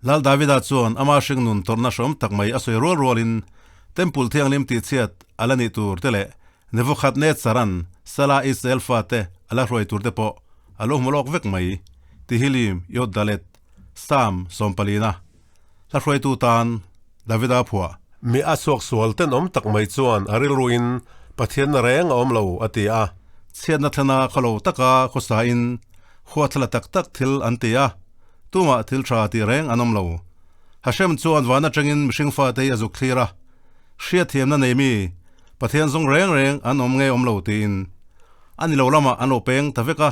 Lal Davida chuan ama hringnun tawrhna hrawm tak mai a sawi rual rualin Temple thianghlim tihchhiat a la nih tur te leh Nebuchadnezzar-a'n Sala Israel fate a la hruai tur te pawh a lo hmu lawk vek mai. Tihilim Yod Dalet, Psalm sawmpalina hla hruaitu tan Davida phuah. Mi a suaksual tenawm tak mai chuan a rilruin Pathianna reng a awm lo a ti a. Chhiatna thlena khawlo taka khawsain huathla tak tak thil an ti a, tumah thil tha tih reng an awm lo. Hashem chuan van atangin mihring fate hi a zuk thlir a, hriatthiamna nei mi Pathian zawng reng reng an awm nge awm lo tiin a ni lo lamah an lo peng ta vek a,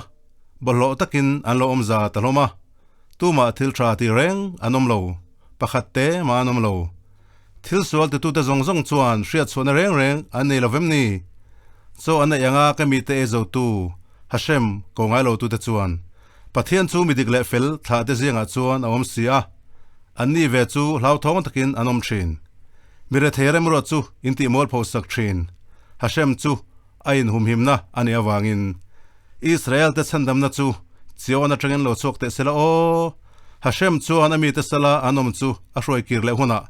bawlhhlawh takin an lo awm za ta hlawm a, tumah thil tha tih reng an awm lo, pakhat te mah an awm lo. Thil sual titute zawng zawng chuan hriatchhuahna reng reng an nei lo vem ni? Chaw an neih anga ka mite ei zotu Hashem ko ngai lotute chuan Pathian chu mi dik leh fel thlahte zingah chuan a awm si a, anni ve chu hlauthawng takin an awm thin. Mi rethei remruat chu intih mualpho sak thin. Hashem chu a inhumhimna a nih avangin Israel-te chhandamna chu Zion atangin lo chhuak teh sela aw! Hashem chuan a mite sala an awm chu a hruai kir leh hunah,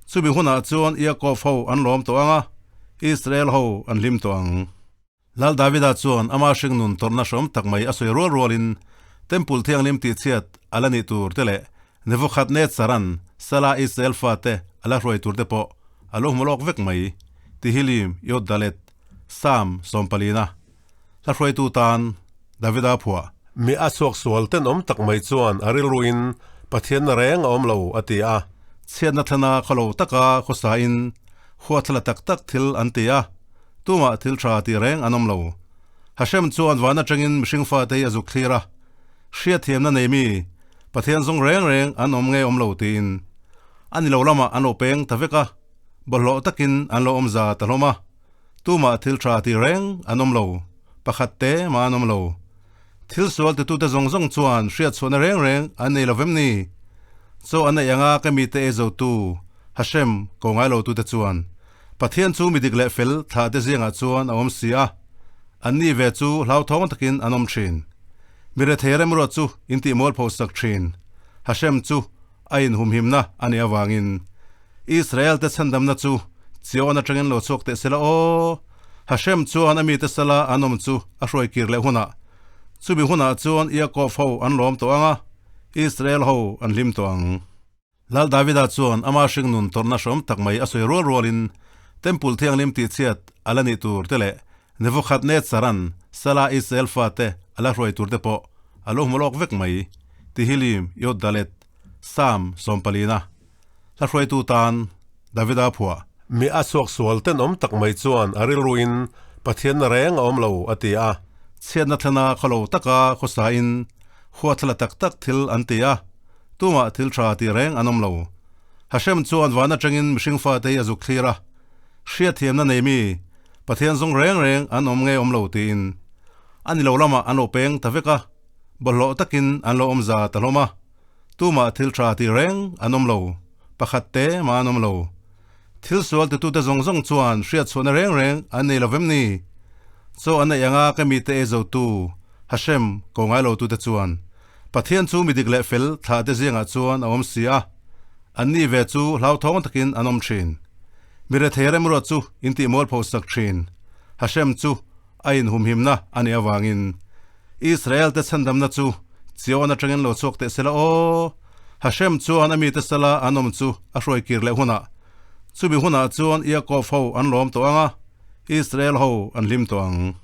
chumi hunah chuan Iakob ho an lawm tawh ang a, Israel ho an hlim tawh ang. Lal Davida chuan ama hringnun tawrhna hrawm tak mai a sawi rual rualin Temple thianghlim tihchhiat a la nih tur te leh Nebuchadnezzar-a'n Sala Israel fate a la hruai tur te pawh a lo hmu lawk vek mai. Tihilim Yod Dalet, Psalm sawmpalina hla hruaitu tan Davida phuah. Mi a suaksual tenawm tak mai chuan a rilruin Pathianna reng a awm lo a ti a. Chhiatna thlena khawlo taka khawsain huathla tak tak thil an ti a. Tumah thil tha tih reng an awm lo. Hashem chuan van atangin mihring fate hi a zuk thlir a, hriatthiamna nei mi, Pathian zawng reng reng an awm nge awm lo tiin a ni lo lamah an lo peng ta vek a, bawlhhlawh takin an lo awm za ta hlawm a. Tumah thil tha tih reng an awm lo, pakhat te mah an awm lo. Thil sual titute zawng zawng chuan hriatchhuahna reng reng an nei lo vem ni? Chaw an neih anga ka mite ei zotu Hashem ko ngai lotute chuan Pathian chu mi dik leh fel thlahte zingah chuan a awm si a, anni ve chu hlauthawng takin an awm thin. Mi rethei remruat chu intih mualpho sak thin. Hashem chu a inhumhimna a nih avangin Israel-te chhandamna chu Zion atangin lo chhuak teh sela aw! Hashem chuan a mite sala an awm chu a hruai kir leh hunah, chumi hunah chuan Iakob ho an lawm tawh ang a, Israel ho an hlim tawh ang. Lal Davida chuan ama hringnun tawrhna hrawm tak mai a sawi rual rualin Temple thianghlim tihchhiat a la nih tur te leh Nebuchadnezzar-a'n Sala Israel fate a la hruai tur te pawh a lo hmu lawk vek mai. Tihilim Yod Dalet, Psalm sawmpalina hla hruaitu tan Davida phuah. Mi a suaksual tenawm tak mai chuan a rilruin Pathianna reng a awm lo a ti a. Chhiatna thlena khawlo taka khawsain huathla tak tak thil an ti a. Tumah thil tha tih reng an awm lo. Hashem chuan van atangin mihring fate hi a zuk thlir a, hriatthiamna nei mi, Pathian zawng reng reng an awm nge awm lo tiin a ni lo lamah an lo peng ta vek a, bawlhhlawh takin an lo awm za ta hlawm a. Tumah thil tha tih reng an awm lo, pakhat te mah an awm lo. Thil sual titute zawng zawng chuan hriatchhuahna reng reng an nei lo vem ni? Chaw an neih anga ka mite ei zotu Hashem ko ngai lotute chuan Pathian chu mi dik leh fel thlahte zingah chuan a awm si a, anni ve chu hlauthawng takin an awm thin. Mi rethei remruat chu intih mualpho sak thin. Hashem chu a inhumhimna a nih avangin Israel-te chhandamna chu Zion atangin lo chhuak teh sela aw! Hashem chuan a mite sala an awm chu a hruai kir leh hunah, chumi hunah chuan Iakob ho an lawm tawh ang a, Israel ho an hlim tawh ang.